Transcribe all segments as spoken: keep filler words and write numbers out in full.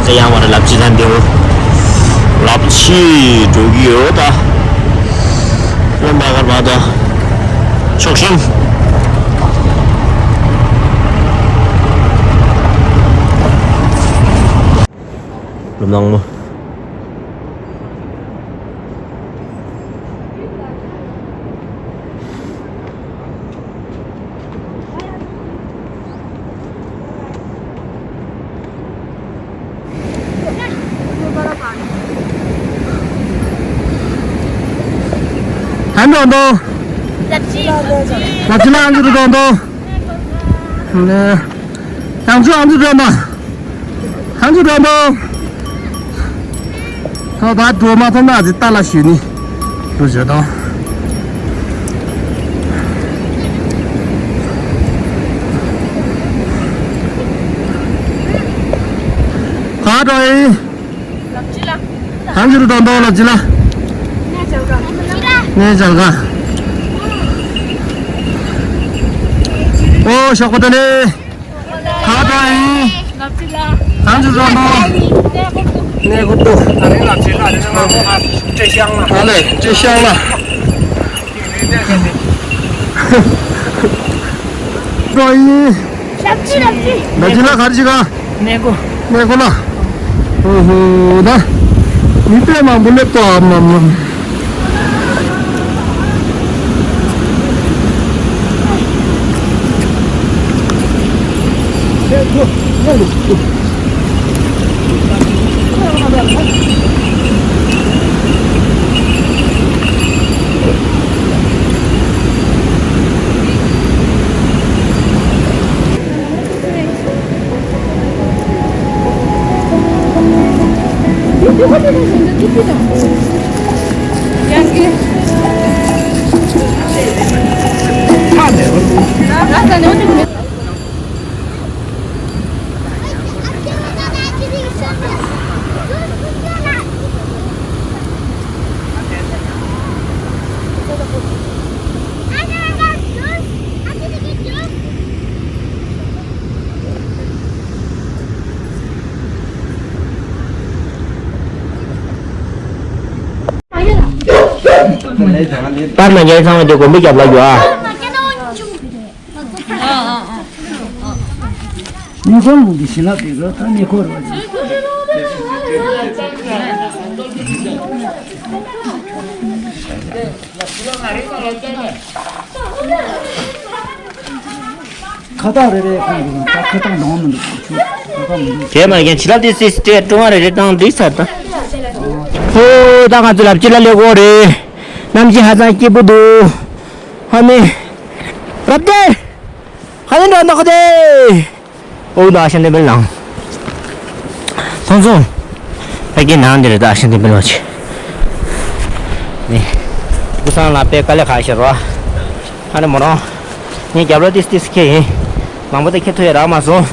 ཡང་བར་ལབ་ཅི་ལ་འདེའུ། ལབ་ཅི་འགྲོ་གི་ཡོད་ད། ལོ་མ་གར་མ་ད། ཆོག་ཤིང་། ལོ་ནང་མོ། ཨ་འགྲོ་འདུག་ལགས་ཅི་ལགས་ཨ་འགྲོ་འདུག་ནས། ཡང་ཆུ་ཨ་འགྲོ་འདུག་ཨ་འགྲོ་འདུག་ད་ད་འགྲོ་མ་ཐུབ་ན་ཅི་ལྟ་ལ་ཞུས་ནི། འགྲོ་བྱེད་དང་། ག་འགྲོ་ཡིན། ལགས་ཅི་ལགས། ཐང་ཅི་རུ་དོན་དོ་ལགས་ཅི་ལགས། ནས་ཇལ་ག་ནས་ཇལ་ག་ཨོ་ཤོག་པ་ད་ནས། ག་འགྲོ་ཡིན། ལགས་ཅི་ལགས། ཐང་ཅི་རུ་དོན་དོ། ནས་གོ་ཏོ། ཨ་ལེ་ལགས་ཅི་ལགས་ཨ་ལེ་ང་ཚོ་ཨ་ཅེ་ཤང་ལགས། ཨ་ལེ་ཅེ་ཤང་ལགས། འགྲོ་ཡིན། ལགས་ཅི་ལགས་ག་རེ་ཞིག་ག་ནས་གོ། ནས་གོ་ལ། ཨོ་ཧོ་ད། མི་དཔེ་མང་པོ་སླེབས་ཏོ་ཨ་མ་མ། པར་ན་ཉལ་ཚང་བ་དེ་དགོན་པའི་རྒྱབ་ལ་ཡོད་ཨ། ཉེ་འཁོར་ལུགས་ཀྱི་བྱིན་རླབས་དེ་ག་ད་ཉེ་འཁོར་བ་ཅིག་ཁ་བཏགས་རེ་རེ་གང་གི་ནང་ད་ཁ་བཏགས་འདང་མི་འདུག་ཁ་བཏགས་མི་འདུག་དེ་མ་རྒན་བྱིན་རླབས་དེ་སྲིད་སྲིད་དེ་ཀྲུང་ཨ་རེ་རེ་དང་འགྲིག་ཚར་ད། ཧོ་ད་ང་ཚོ་ལབ་ཅི་ལ་ལས་གོ་རེད། གནམ་གཤིས་ཧ་ཅང་སྐྱིད་པོ་འདུག་ཧ་ནི། རབ་དེ། ཧ་ནི་འགྲོ་འདོག་དེ། ཨོ་ད་ཨ་ཤ་འདི་འབེལ་ནང་། སོང་སོང་། ཕ་གི་ནང་འདིར་ད་ཨ་ཤ་འདི་འབེལ་བ་ཆེ། ནི། སྐུ་སང་ལ་པའི་དཀའ་ལས་ཁག་ཤེར་བ། ཨ་ནི་མོ་རང་། ངས་རྒྱབ་ལ་ཏིས་ཏིས་ཁེ་ཡིན། མང་པོ་ད་ཁེ་ཐུ་ཡ་རག་མ་སོང་།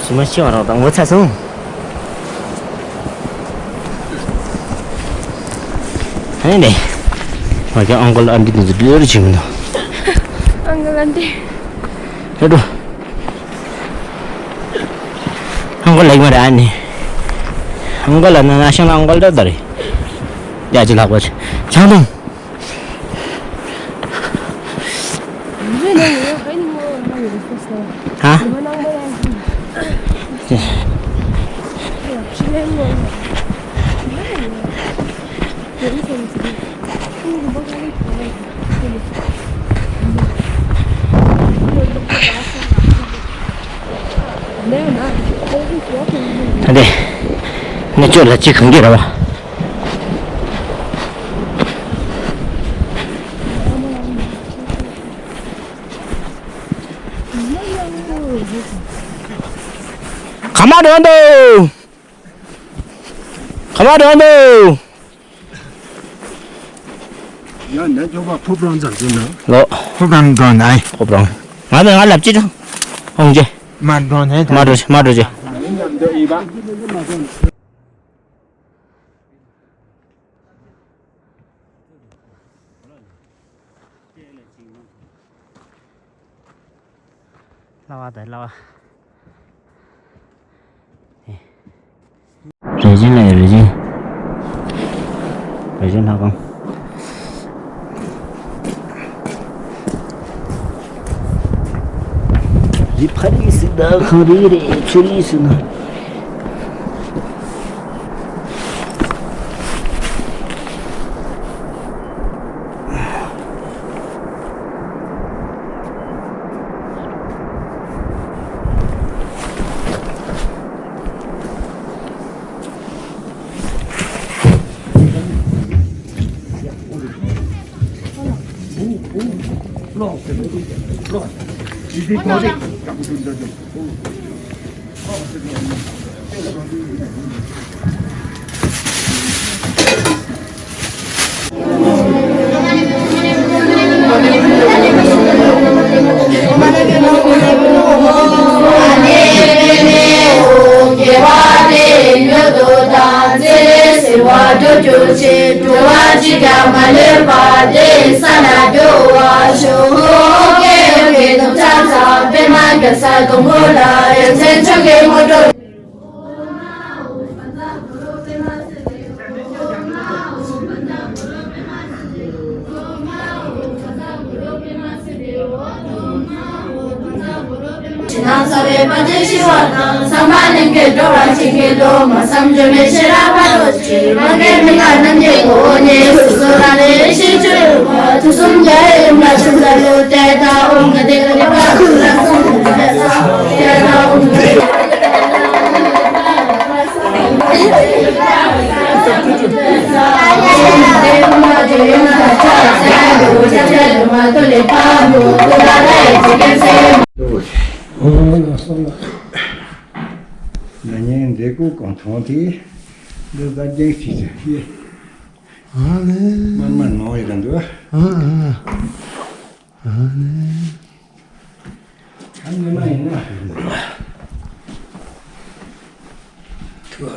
ཚུ་མ་ཤི་བ་རོགས་དང་ངོ་ཚ་སོང་། ཨ་ནི་ནི། ང་ཀྱང་ཨང་ཀལ་ཨན་ཏི་ནི་ཟི་བློ་རུ་ཆེ་མི་འདུག་ཨང་ཀལ་ཨན་ཏི། ཧེ་ཏོ། ཨང་ཀལ་ལེགས་མ་རེད་ཨ་ནི། ཨང་ཀལ་ལ་ན་ན་ཤང་ལ་ཨང་ཀལ་ད་ད་རེད། ཡ་ཅི་ལྷག་པ་ཆེ། ཆང་འཐུང་། ཧ། ད་དེ། ནི་ཅོ་ལ་ཅི་གང་གི་ར་བ། ག་མ་འགྲོ་འདུག་ག་མ་འགྲོ་འདུག་ཡང་ནས་ཅོག་པ་ཕུབ་རང་ཙམ་ཅིག་ན། ལོ། ཕུབ་རང་འགྲོ་ནའི། ཕུབ་རང་། ང་ནི་ང་ལབ་ཅི་དང་། ཧོང་ཅེ། མ་འགྲོ་ནའི། མ་འགྲོ་ཅེ་མ་འགྲོ་ཅེ། ལ་བ་དང་ལ་བ། ལྷ་ཁང་། རི་ཕ་རི་སི་ད་ཁང་རི་རེད། ཆུ་རི་སི་ན། ན་ནིང་མཛད་སྒོ་གང་མཐོང་དེ་འདི་ལ་རྒྱང་ཞིག་ཏུ་ཡེ། ཨ་ལེ། མར་མར་ནོར་ཡོད་འདུག་ཨ་ཨ། ཨ་ནི། ཨ་ནི་མ་ཡིན་ན།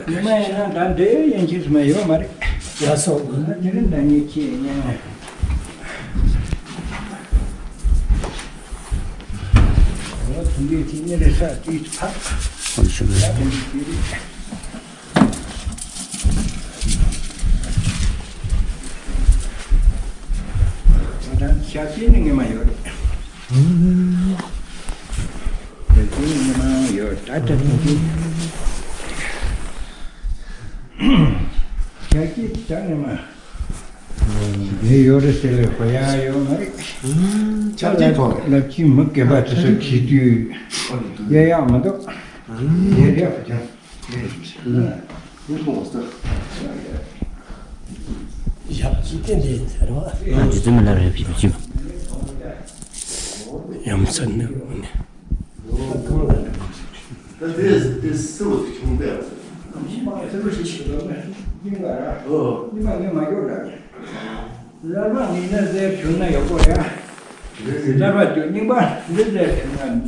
ཉི་མ་ཡིན་ན་ད་འདྲའི་ཡན་ཆད་སུ་མ་ཡོད་མ་རེད། ཡ་སོ། ད་དེ་རིང་ད་ཉིད་ཁྱེད་ཉན། འོ་དེ་འདྲའི་ཁྱེད་ཉིན་རེ་ས་དུས་ཕག་ཨ་ནི་ཤི་ད་དེ་འདྲའི་དུས་རེད། ཞག་གཅིག་ནི་ངེས་མ་ཡོད་རེད། ཞག་གཅིག་ནི་ངེས་མ་ཡོད་ད་ལྟ་དེ་འདྲའི། ཞག་གཅིག་ད་ངེས་མ། ངས་ཡོད་རེད་ཟེར་ལས་གོ་ཡ་ཡོད་མ་རེད། ཆབ་ཆེན་ཐོག་ལ་ལབ་ཀྱི་མི་རྒན་པ་དེ་ཚོ་བྱེད་དུས་ཡ་ཡག་མི་འདུག་ཡ་ཡག་པ་ཀྱང་། ཡག་ཅིག་བསྟན་ཏེ་རེད་བ། ང་འདི་ཚོ་མི་ལ་རེ་བྱེད་ཀྱི། ཡ་མཚན་ནི་རོ་ནི། ད་དེ་དེ་སུ་ཁྱུང་དེ། ཉི་མ་ཟེར་བ་ཞིག་བྱེད་དོ་ནས་སྙིང་ལ་ར། ཨོ། ཉི་མ་ངས་མ་སྐྱོར་ར། ལར་མ་ངས་ན་ཟེར་བྱུང་ན་ཡག་པོ་ར། ལར་མ་བྱུང་སྙིང་པ་འདི་ཟེར་བྱུང་ན།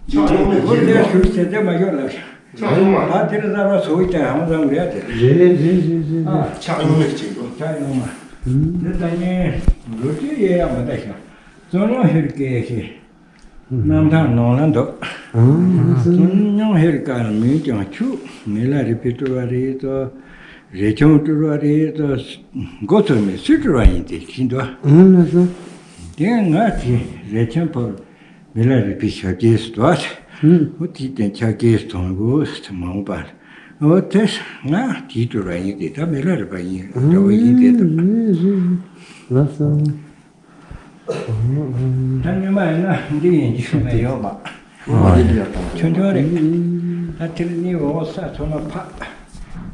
ཕྱག་ཡོང་མེད་འོ་ཟེར་བྱུང་ཟེར་ཟེར་མ་སྐྱོར་ལ། ཕྱག་ཡོང་མ། ད་དེར་ལར་མ་བཟོ་བའི་ཀྱང་ཧང་སང་རེད་དེ། རེད་རེད་རེད་རེད། ཨ། ཕྱག་ཡོང་མེད་ཅིག་འགྲོ། ཕྱག་ཡོང་མ། འདི་ད་ངས་ལོ་རྒྱུས་ཡས་ཡག་མ་ལྟ་ཞིང་། བཙོན་ཡོང་ཧེར་སྐད་ཤེས། རྣམ་ཐར་ནང་ལ་འདུག་ཨང་། སུན་སྙུང་ཧེར་ཀ་མིང་ཀྱང་ཆུ་མི་ལ་རི་ཕི་སྤྲུལ་བ་རེད་དོ། རས་ཆུང་སྤྲུལ་བ་རེད་དོ། མགོ་ཚོས་མི་སུ་སྤྲུལ་བ་ཡིན་ཏེ་ཤིན་ཏུ། ཨང་ལགས་སོ། དེ་ང་དེ་རས་ཆུང་ཕོར་མི་ལ་རི་ཕི་ཞབས་རྗེས་སུ་དོ། ཨང་། འོ་དེ་དེ་ཆ་རྗེས་སུ་དོན་གོ་མ་འོང་པར། འོ་དེ་ང་དེའི་སྤྲུལ་བ་ཡིན་ཏེ་ད་མི་ལ་རི་པ་ཡིན་འདྲ་བ་ཡིན་ཏེ་ད། ལགས་སོ། ད་སྔོན་མ་ཡིན་ན་འདི་ཡིན་གྱི་ཤུགས་མེད་ཡོད་མ། ཆུང་ཆུང་རེད། ད་དེར་གཉིས་འོ་ས་ཚོ་མ་ཕག་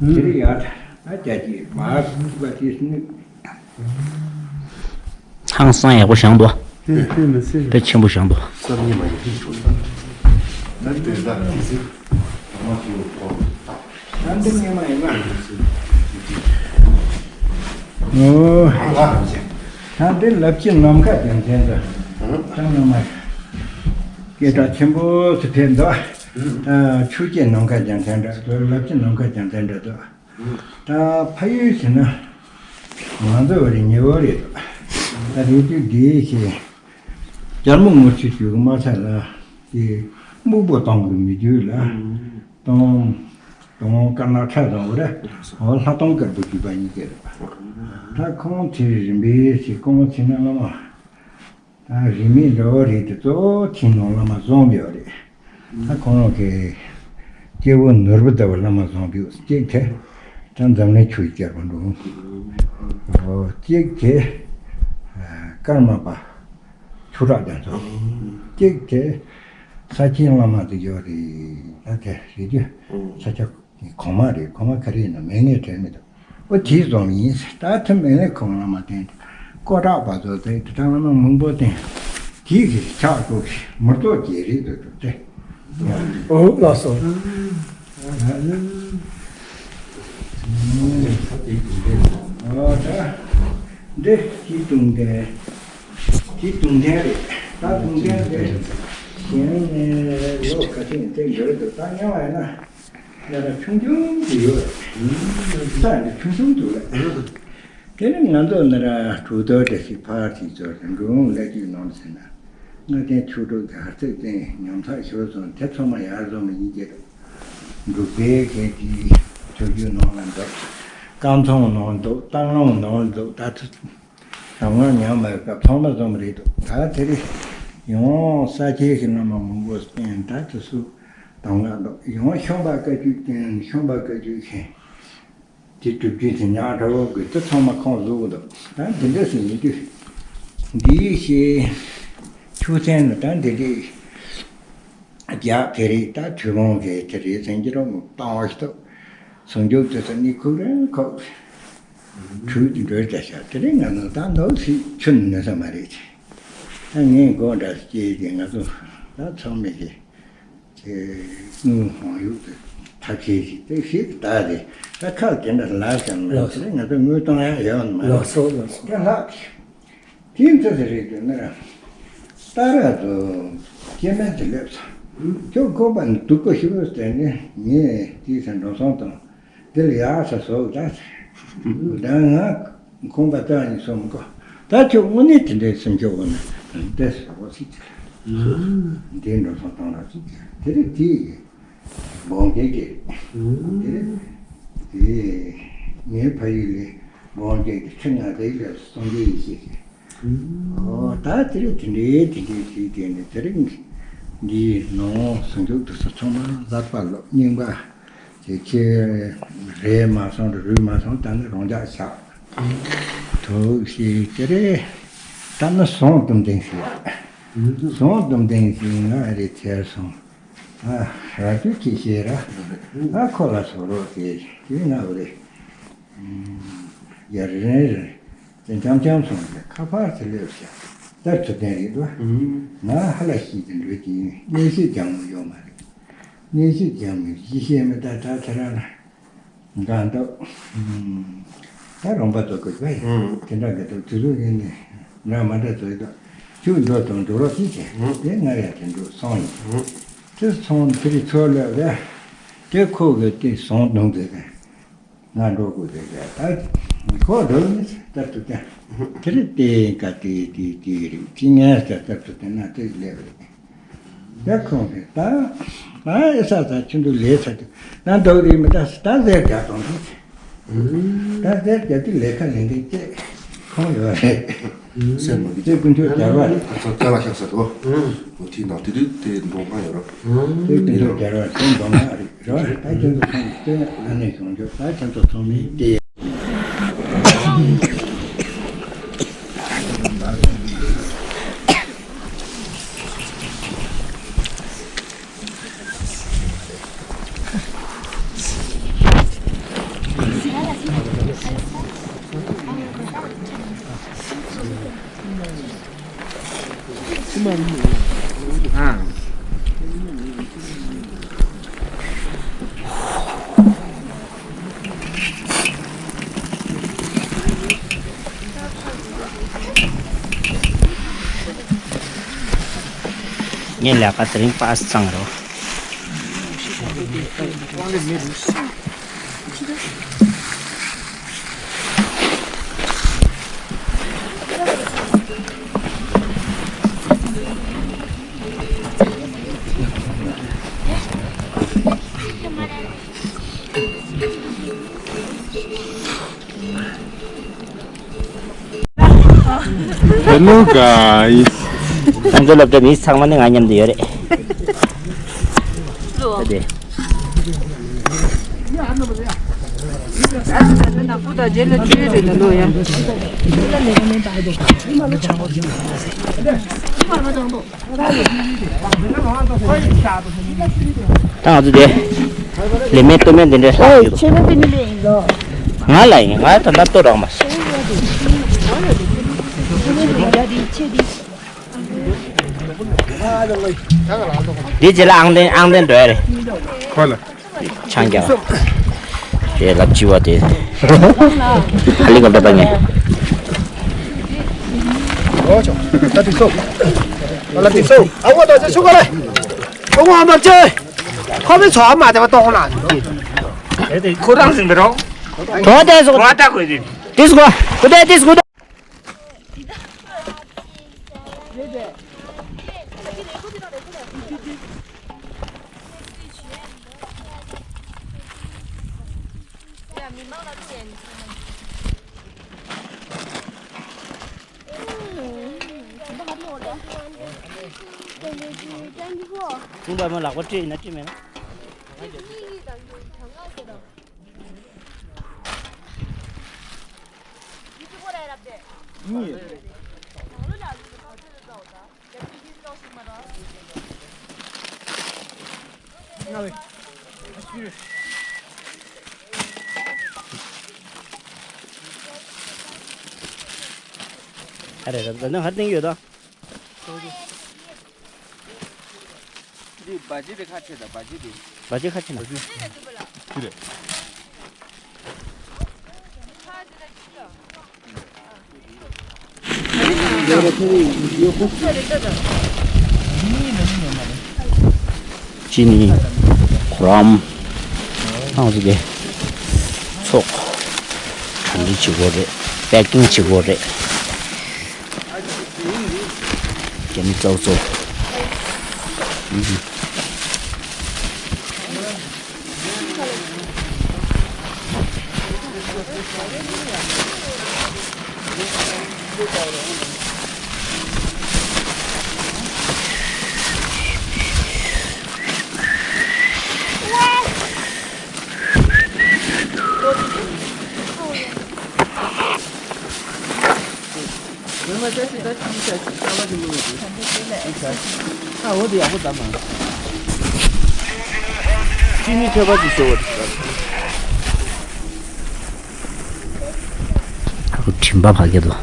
དེ་རེད་ཡ། ད་རྒྱ་ཀྱི་མ་བ་དེ་སྨུག་ཧང་སང་ཡག་པོ་བཞེངས་འདུག་དེ་དེ་མི་སྲིད། དཔེ་ཆེན་པོ་བཞེངས་འདུག་སང་ཉིན་མ་ཡིན་ཤོག་ད་དེ་ད་དེ་སྲིད། ད་འདི་ཉི་མ་ཡིན་ན། ཨོ། ད་འདི་ལབ་ཀྱི་ནམ་མཁའ་རྒྱལ་མཚན་འདི། ད་ནམ་མཁའ། སྐད་གྲགས་ཆེན་པོ་སུ་ཕེབས་འདུག་ད་ཆུ་སྐྱེས་ནམ་མཁའ་རྒྱལ་མཚན་འདྲ་འདུག་ལབ་ཀྱི་ནམ་མཁའ་རྒྱལ་མཚན་འདྲ་འདུག་ད་ཕ་ཡུལ་ཟེར་ན། ང་ཚོ་བ་རི་ཉེ་བོ་རེད་འདུག་ད་རེད་དུས་འདི་ཞེས། རྒྱལ་མོ་ངུ་ཆུ་ཆུ་གི་མ་ཚད་ལ། དེ་སྨུག་པོ་གཏོང་གི་མི་རྒྱུད་ལ། གཏོང་། དང་དཀར་ནག་ཆ་ཚང་བ་རེད། འོ་ལྷ་དང་དཀར་པོ་བརྒྱུད་པ་གཉིས་ཀ་རེད་པ། ད་ཁོང་ཚོས་རིམ་པས་ཞིག་ཁོང་ཚོས་ན་བླ་མ། ད་རིས་མེད་འདྲ་བོ་རེད་དེ། གཙོ་བོ་ཐིམ་ནང་བླ་མ་བཟང་པོ་ཡོད་རེད། ད་ཁོང་རང་གི་སྐྱེ་བོ་ནོར་བུ་ལྟ་བུ་བླ་མ་བཟང་པོ་ཡོད། གཅིག་དེ་ད་འཛམ་གླིང་ཆོས་ཀྱི་རྒྱལ་པོ་འགྲོ། ཨོ་གཅིག་དེ་ཀརྨ་པ་ཆོས་གྲགས་རྒྱ་མཚོ། གཅིག་དེ་ས་ཆེན་བླ་མ་དེ་ཡོད་རེད། ད་དེ་རེད་རྒྱུ་ས་ཆ་གོང་མ་རེད། གོང་མ་ག་རེ་ཡིན་ན་མེད་ངེས་དྲན་མི་འདུག་ཨོ་དེ་ཙམ་ཡིན། ད་ཐུ་མེད་ནས་ཁོང་བླ་མ་བསྟེན་ཏེ་ཀོ་ཀྲག་པ་ཚོ་དེ་དེ་དང་བླ་མ་མང་པོ་བསྟེན། དེ་གི་ཕྱག་ཏུ་མུར་ཏོག་ཅེ་རེད་འདུག་ཏུ་དེ། ཨོ་ལགས་སོ། ཨོ་ད་འདི་ཅི་ཏུང་དེ་ཅི་ཏུང་དེ་རེད། ད་ཏུང་དེ་དེ་གཞན་ནས་ལོ་ཁ་ཤས་དེ་འགྱུར་འདུག་ད་ཉལ་བ་ཡིན་ན། ཡ་ར་ཆུང་ཆུང་དུ་ཡོད་རེད། ས་འདི་ཆུང་ཆུང་དུ་རེད། དེ་ནི་ང་ཚོ་ནི་ར་གྲོས་བསྡུར་འདྲ་ཞིག་ཕར་ཞིག་ཚོར་ཏེ་འགྲོ་འོང་ལས་ཀྱི་ནང་ཟེར་ན། ལྔ་ལྡན་ཆོས་གྲོགས་ཀྱི་ཧར་ཚིག་བསྟན་ཉམས་ཐག་ཞོར་སོང་དེ་ཚང་མ་ཡར་བཟོ་མི་ཡིན་གྱི་རེད། འབྲུག་པའི་གན་གྱི་ཆོས་བརྒྱུད་ནང་ལ་འདུག་སྐམ་ཚང་ནང་འདུག་སྟག་ལུང་ནང་འདུག་ད་ཐུ། གདམས་ངག་ཉམས་པའི་སྐབས་ཚང་མ་འཛོམས་རེད་འདུག་ད་དེ་རིང་ཡང་ས་ཆེན་ཞིག་བླ་མ་མང་པོ་བསྟེན། ད་དེ་ཚོ་གདམས་ངག་འདུག་ཡང་ཤངས་པ་བཀའ་བརྒྱུད་བསྟེན། ཤངས་པ་བཀའ་བརྒྱུད་མཁན་དེ་སྒྲུབ་བརྒྱུད་དེ་ཉག་ཕྲ་བོ་དགོས། དེ་ཚང་མ་ཁོང་བཟོ་གི་འདུག་ད་འདི་འདྲ་ཞིག་ཡིན་དུས་འདིའི་ཞེས་ཆོས་ཚན་ནི་ད་འདི་འདྲའི་རྒྱག་དེ་རེད། ད་དུས་ཁོང་གིས་དེ་རེད་ཟེར་གྱི་རོགས་བཏང་བ་ཞིག་འདུག་སངས་རྒྱས་དེ་ཚོ་ནི་ཁུག་རེ་ཁོག་གྲུས་འགྲོས་བྱ་ཤག་དེ་རིང་ང་ཚོ་ད་འདུག་སྲིད་ཆུ་ནི་ནུས་ས་མ་རེད། ད་ངས་མགོ་འདྲ་སྐྱེས་ཏེ་ང་ཚོ་ད་ཚང་མས་ཀྱི་དེ་དངུལ་ཧོང་ཡུག་དེ་ཐབས་ཤེས་ཤིག་དེ་ཤིག་ད་རེད། ད་ཁག་དེ་འདྲ་ལབ་ཤག་མ་རེད། དེ་རིང་ང་ཚོ་དངུལ་གཏོང་ཡག་ཡོད་མ་རེད། ལགས་སོ་ལགས་སོ། དེ་ལྷག་དེ་ཚོ་དེ་རེད་འདུག་ན་ར་ད་ར་ཚོ་སྐྱེ་དམན་དེ་སླེབས་སོང་། ཁྱོད་ཁོག་པ་འདུག་གོ་ཤི་བོ་ཟེར་ནས་ངས་དེའི་སར་འགྲོ་སོང་དང་། འདི་ལ་ཡག་ས་བཟོ་ད། ད་ང་ཁོང་པ་ལྟ་ནས་སོང་གོ། ད་ཁྱོད་དངོས་གནས་དེ་འདྲའི་སེམས་ཤུགས་འོང་ན་འདི་ཟེར་བ་ཞིག་དེ་ལ། འདི་འགྲོ་སོང་བཏང་རོགས་ཞིག་དེ་རེད། དེ་ཡི་འབོང་རྒྱལ་གྱི་དེ་རེད། དེ་ངའི་ཕ་ཡུལ་ལས་འབོང་རྒྱལ་གྱི་ཁྲི་ལྔ་དེ་ལས་སངས་རྒྱས་ཡེ་ཤེས་ཀྱི། ཨོ་ད་དེ་རེད། དེ་འདྲའི་དེ་འདྲའི་དེ་དེ་ནས་དེ་རིང་འདིའི་ནང་ཟུང་འཇུག་དུ་ས་ཚང་མ་ལག་པ་ལོག་རྙིང་པ། དེ་ཁྱེད་རེད་མ་སོང་རུས་མ་སོང་། ད་ནི་རང་འཇགས་ཆགས་འདུག་ཞེས་དེ་རེད། ད་ནི་ཟངས་དུམ་ལྡན་ཞིག་ཟངས་དུམ་ལྡན་ཞིག་ང་རེ་ཐེར་སོང་། ཨ་ར་ཅུ་ཁྱེད་ཤེས་ར། ཨ་ཁོ་ལ་སོ་རོགས་དེ་དེ་ང་བ་རེད། ཡར་རེ་རེ་དེ་འཆམ་འཆམ་སོང་སྟེ་ཁ་པར་དེ་སླེབས་ཤག་ལྟར་ཐུབ་བསྟན་རེད་འདུག་ང་ཧ་ལ་ཤིས་ཀྱི་འགྲོ་གི་ཡིན། གནས་ཤིག་ཀྱང་མི་ཡོང་མ་རེད། གནས་ཤིག་ཀྱང་མི་ཤེས་མི་ད་ད་ཐ་ར་ལ། འགྲོ་འདུག་ད་རོང་པ་ཚོ་དགོས་པས། ཨང་། དེ་འདྲ་གི་འདུག་དུས་ཚོད་ཡིན་ནི་འདྲ་མ་འདྲ་ཚོ་ཡི་འདུག་ཁྱོད་འགྲོ་དང་འགྲོ་རོགས་ཞིག་བྱས། ཨང་། དེ་ང་ཡང་དེ་འགྲོ་སོང་ཡིན། ཨང་། དེ་སོང་དེ་རིང་ཚོ་ལོས་རེད། དེ་ཁོ་གི་དེ་སོང་གནང་དེ་རེད། ང་འགྲོ་དགོས་རེད་རེད། ད་ཁོ་འགྲོ་ནི་ལྟར་དུ་བསྟན། དེ་རིང་དེ་ཡིན་ཀ་དེ་དེ་དེ་རེད། ཅི་ངས་ལྟར་དུ་བསྟན་ན་དེ་ལས་རེད། ད་ཁོང་གིས་ད་ང་ཨེ་ས་ས་ཁྱིམ་དུ་ལས་ཚར་དུས་ན་འདུག་རེད་མི་ད་ད་ཟེར་རྒྱག་གཏོང་དུས། ད་ཟེར་རྒྱག་དུས་ལས་ཀ་ལས་འགན་བཅས་ཁོང་ཡོད་རེད། སེམས་མ་གི་དེ་ཀུན་སྤྱོད་བྱ་བ་རེད། ད་ལྟ་ལ་ཤག་ས་དོ། འོ་དེའི་ནང་དེ་དུས་དེ་འགྲོ་མཁན་ཡོད་རོགས། དེ་ཀུན་སྤྱོད་བྱ་བ་སེམས་འགྲོ་མཁན་རེད་རོགས། ད་ཁྱོད་ཚོ་ཚང་མ་སྟོན་ཨ་ནེ་གཞུང་ཆོས་ད་ཁྱོད་ཚོ་ཚང་མས་བལྟས། ངས་ལས་ཀ་དེ་རིང་པ་སངས་རོ། ལོ་ག་ཡི། ང་ཚོ་སློབ་གྲྭ་མི་ཚང་མ་ནི་ང་མཉམ་དུ་ཡོད་རེད། ལོ། ད་དེ། ནག་པོ་དང་རྗེས་ལ་བཅོས་རེད་ལ་ལོ་ཡ། ད་ང་ཚོ་དེ། ལས་མེད་ལྟོ་མེད་འདི་འདྲའི་ལྷག་ཡོད། ཆོས་པ་པི་ནི་ལས་ཡིན་ལོ། ང་ལ་ཡིན། ང་ད་ལྟ་ལྟོ་རག་མ་སོང་། འདི་རྗེས་ལ་ཨང་ལྡན་ཨང་ལྡན་འགྲོ་ཡ་རེད། ཁོ་ལ། ཆང་རྒྱག་དེ་ལབ་ཅི་བ་དེ། ཧ་ལི་ཀོབ་ཊར་པ་ངས། ཨོ་ཅོ། ད་ཏིག་སོ། ད་ལ་ཏིག་སོ། ཨ་ཝ་ད་ཅི་སུ་ག་ལེ། ཁོ་ངོ་མ་ཅེ། ཁོ་མི་ཚོ་མ་དེ་བ་ཏོང་ལ། ཁོ་རང་སིང་བེ་རོ། ཁོ་ཏེ་སུ་གོ། ཁོ་ཏེ་སུ་གོ། ཏིག་སུ་གོ། ཁྱིམ་པ་མོ་ལག་པ་བཀྲུས་ཡིན་ན་བཀྲུས་མེད་ན། ཨ་རེ་རེ། ད་ནི་ཧར་ཏིང་ཡོད་ད། འདི་བ་ཇི་དེ་ཁ་ཕྱེ་ད། བ་ཇི་དེ། བ་ཇི་ཁ་ཕྱེ་ན། འདི་རེད། ཅི་ནི། གོ་རམ། ཨང་ཟི་གེ། ཚོགས། གྲ་སྒྲིག་བྱེད་དགོས་རེད། པེ་ཀིང་བྱེད་དགོས་རེད། རྒྱ་མི་ཙོག་ཙོག་དྲིན་པ་ཕ་གི་དོ།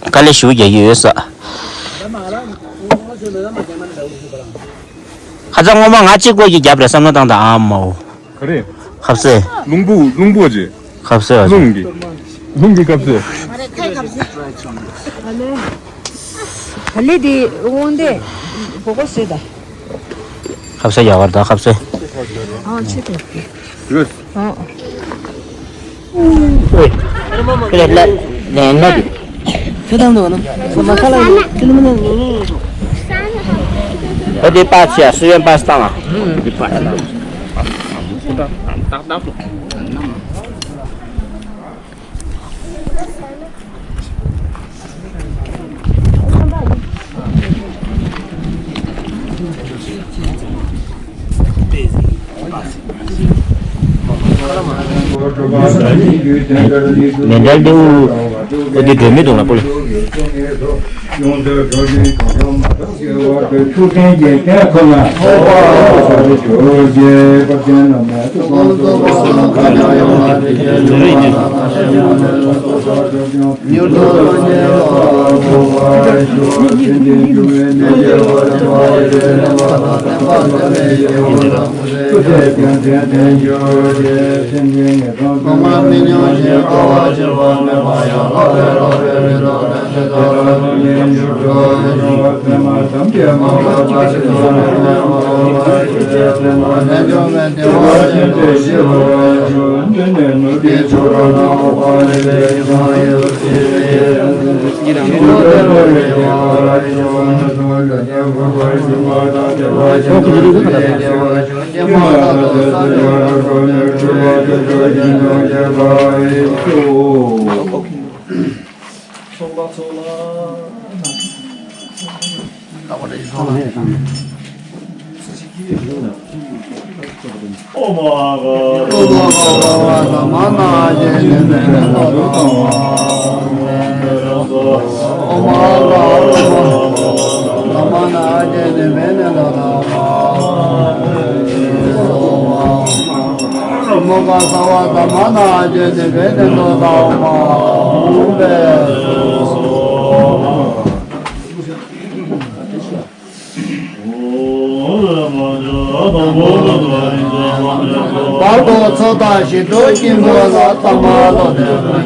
དཀའ་ལས་ཞེ་པོ་རྒྱག་གི་ཡོད་ས། ཁ་སང་སྔོན་མ་ང་གཅིག་པོ་གིས་བརྒྱབ་རེད་བསམ་བློ་བཏང་དང་། ཨ་མའོ། ག་རེ། ཁ་ཟས། རླུང་བུ་རླུང་བུ་ཅེ། ཁ་ཟས་ཨ་ཅེ། རླུང་གི། རླུང་གི་ཁ་ཟས། ཨ་ལེ་དེ་དབང་དེ་གོ་གོ་ཟེར་ད། ཁ་ཟས་ཡག་པར་ད་ཁ་ཟས། ཨ་ཆེ་དེ། ཨ། ཨོ། ཀི་ལེ་ལ་ལེན་ན་དུ། ཁྱོད་དང་འདུག་ན། ས་མ་ཁ་ལ་ཡིན་ནོ། ཁྱོད་ལ་མི་ནན་ནོ། ཨོ་དེ་པ་ཆེ་ཨ་སུ་ཡན་པ་སྟང་ཨ། མེ་འདྲ་ལེའུ། ཨོ་དེ་འགྲོ་མི་འདུག་ན་པོ་ལེ། བར་དུ་ཚོགས་བདག་ཞི་ཁྲོ་སྐྱིད་པོ་ལ་ཐ་མ་ལོ་ནས་དང་པོའི་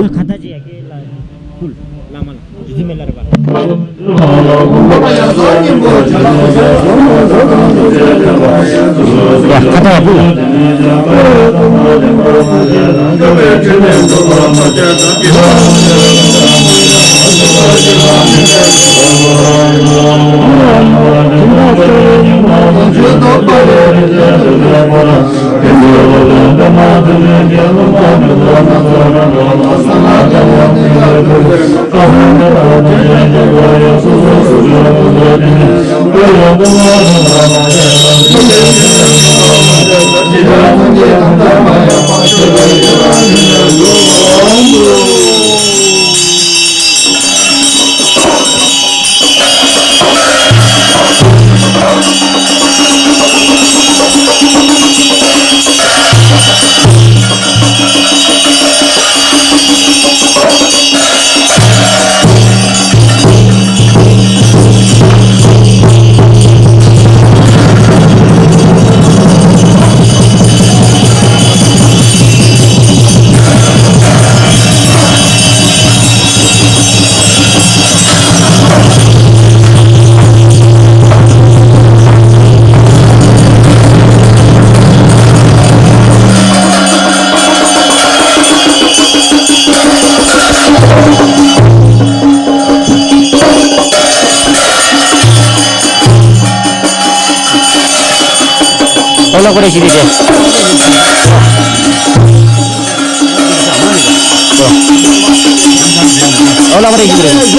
ཁ་བཏགས་ཅིག་ཡ་གི་ལ་ཕུལ། བླ་མ་ལ་ཡིད་མི་ལ་རེ་བ། ཡ་ཁ་བཏགས་ཡ་ཕུལ། ཨོ་ལགས་པ་རེད་ཞུ་རེད་དེ། ཨོ་ལགས་པ་རེད་ཞུ་རེད།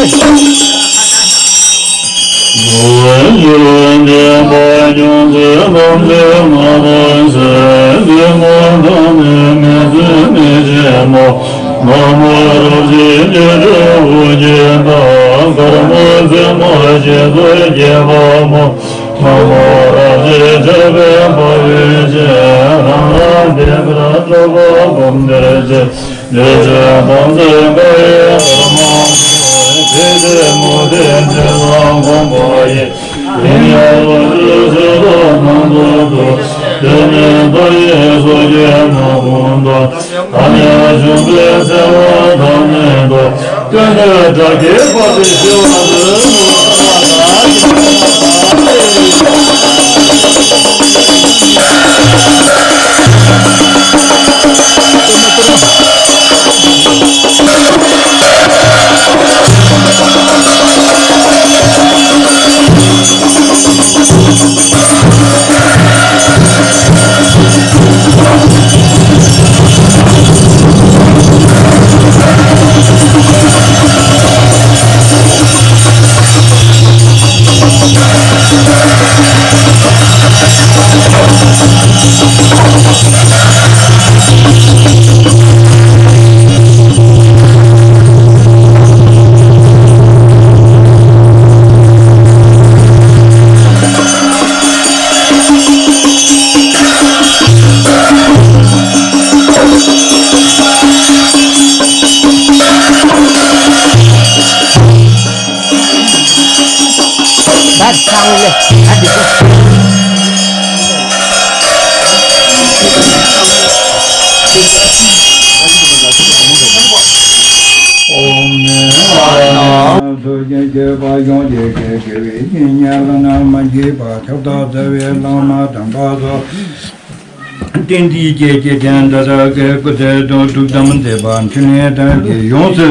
རྟེན་འདི་སྐྱེ་སྐྱེ་ཅན་ད་ལྟ་སྐད་སྐུ་ཚེ་དང་ཐུགས་དམ་མཛད་པ་འཕྲིན་ལས་དང་གི་ཡོངས་སུ་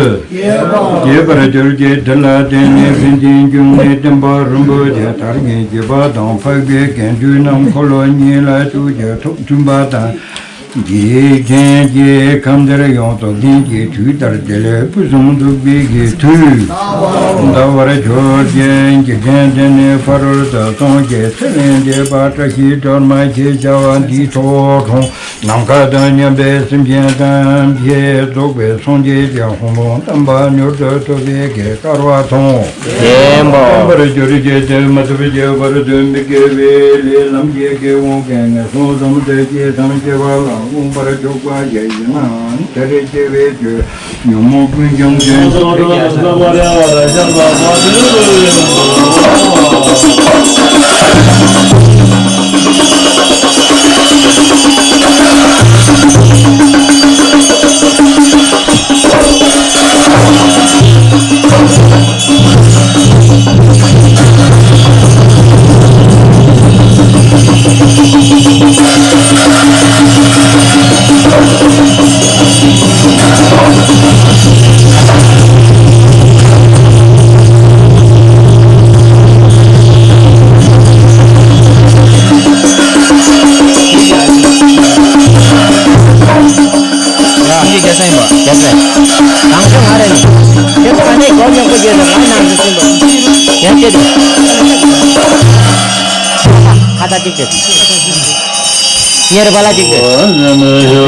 རྒྱས་པར་གྱུར་ཅིག་དེ་ལ་བརྟེན་ནས་ཕན་ཚུན་འབྱུང་གནས་བསྟན་པ་རིན་པོ་ཆེ་དར་ཞིང་རྒྱས་པ་དང་འཕགས་པའི་དགེ་འདུན་རྣམས་འཁོར་ལོ་གཉིས་ལ་ཐུགས་རྗེ་ཐོག་མཐུན་པ་དང་། འཇིག་རྟེན་གྱི་ཁམས་འདིར་ཡོངས་རྫོགས་ལྡན་གྱི་དུས་ལྟར་བདེ་ལེགས་ཕུན་སུམ་ཚོགས་པའི་གི་དུས། འདའ་བར་གྱུར་ཅིག་འཇིག་རྟེན་འདི་ནས་ཕ་རོལ་ཏུ་སངས་རྒྱས་ཚེ་ལས་འདས་པ་བཀྲ་ཤིས་སྒྲོལ་མ་ཞེས་བྱ་བ་འདིའི་ཐོག་ཁོང་ནམ་མཁའ་དང་མཉམ་པའི་སེམས་ཅན་ཐམས་ཅད་རྫོགས་པའི་སངས་རྒྱས་ཀྱི་གོ་འཕང་དམ་པ་མྱུར་དུ་ཐོབ་པའི་གི་སྐལ་བ་དང་། བརྟན་པར་གྱུར་ཅིག་དེ་མ་ཐུབ་བྱ་བར་དུ་མི་དགེ་བའི་ལས་ལམ་གྱི་དགེ་བ་ཀུན་ངན་སོང་གསུམ་དུ་སྐྱེ་ཐམས་ཅད་པ་ལ་མངོན་པར་ཕྱོགས་པ་ཞིག་ཡིན་ནའང་དེར་སྐྱེ་བའི་རྒྱུ་ཉོན་མོངས་ཀུན་ཀྱང་ཀུན། ཡ། ཁྱེད་ཀྱི་སྐད་ཆ་ཡིན་པ། སྐད་ཆ། ནང་ཆོས་ང་རེད་ནི། ཁྱེད་ཚོ་ང་ནས་སྒོ་ཉོག་པོ་བརྗོད་ནས་ང་ནང་དུ་ཕྱིན་པ། ཡ་སྐད་དུ། ཁ་ཏ་ཅིག་དེ། གཉེར་པ་ལ་གཅིག་སྟེ།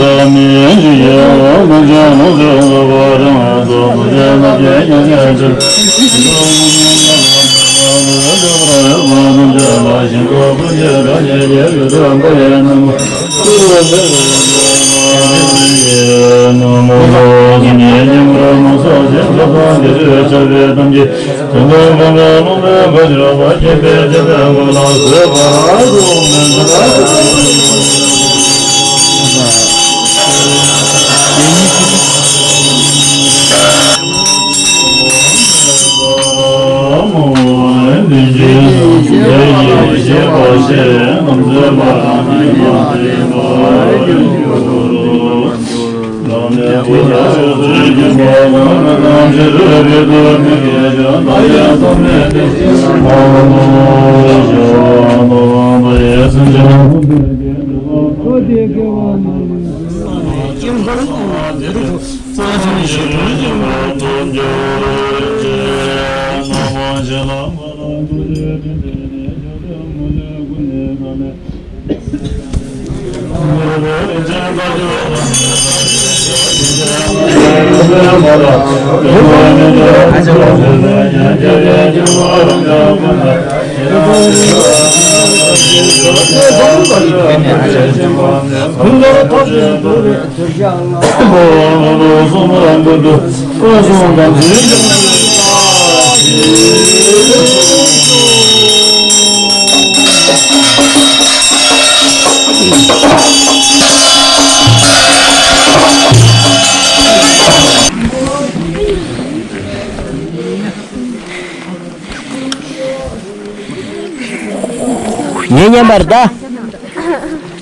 ངའི་མཉམ་པར་ད།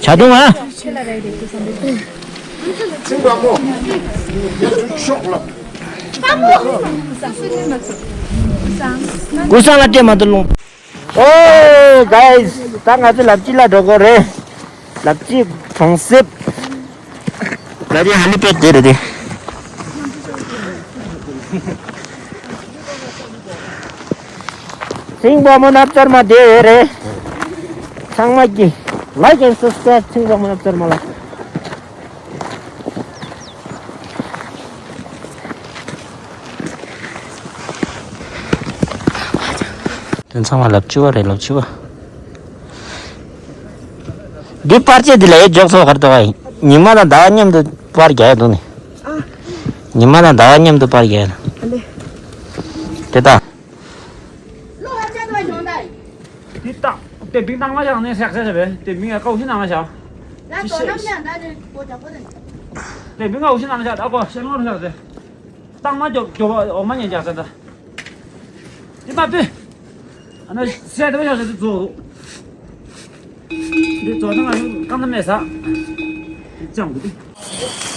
བྱ་དུང་ཨ། ཀུ་སང་ལ་སྤྲད་མ་ཐུབ་ལོང་། ཨོ་གའི་ད་ང་ཚོ་ལབ་ཅི་ལ་འགྲོ་གོ་རེད། ལབ་ཅི་གྲོང་གསེབ། ད་རེས་ཧ་ལི་པད་དེ་རེད་དེ། ཚིང་པ་མོ་ནབ་ཙར་མ་དེ་ཡོད་རེད། ཚང་མ་གི་like and subscribe ཚིང་པ་མོ་ནབ་ཙར་མ་ལ། དེ་ཚང་མ་ལབ་ཅི་བ་རེད་ལབ་ཅི་བ། འདི་པར་ཆས་འདི་ལ་ཡོད་འཇོག་ཚོགས་གར་ཏོག་ཨ་ཡིན། ཉི་མ་དང་ཟླ་བ་མཉམ་དུ་པར་རྒྱག་ཡ་འདུག་ནི། ཉི་མ་དང་ཟླ་བ་མཉམ་དུ་པར་རྒྱག་ཡ། དེ་ལྟ། དེ་ལྟ། དེ་བིང་བཏང་མ་བཞག་ནས་ཤག་ཤག་བྱས་པས་དེ་བིང་ཡ་ཀའུ་ཤི་ནང་བཞག་དེ་བིང་ཀའུ་ཤི་ནང་བཞག་ད་ཀོ་ཤེ་ལོང་བཞག་ཟེར། བཏང་མ་འཇོག་འཇོག་འོ་མ་ཉན་རྒྱག་ཟེར་ད། འདི་མ་པི། ཨ་ན་བཤད་དེ་བ་ཡག་ཤོས་དེ་རྫོགས། འདི་རྫོགས་ན་ང་རྐང་ཐང་མེད་ས། འདི་ཅང་གི་འདི།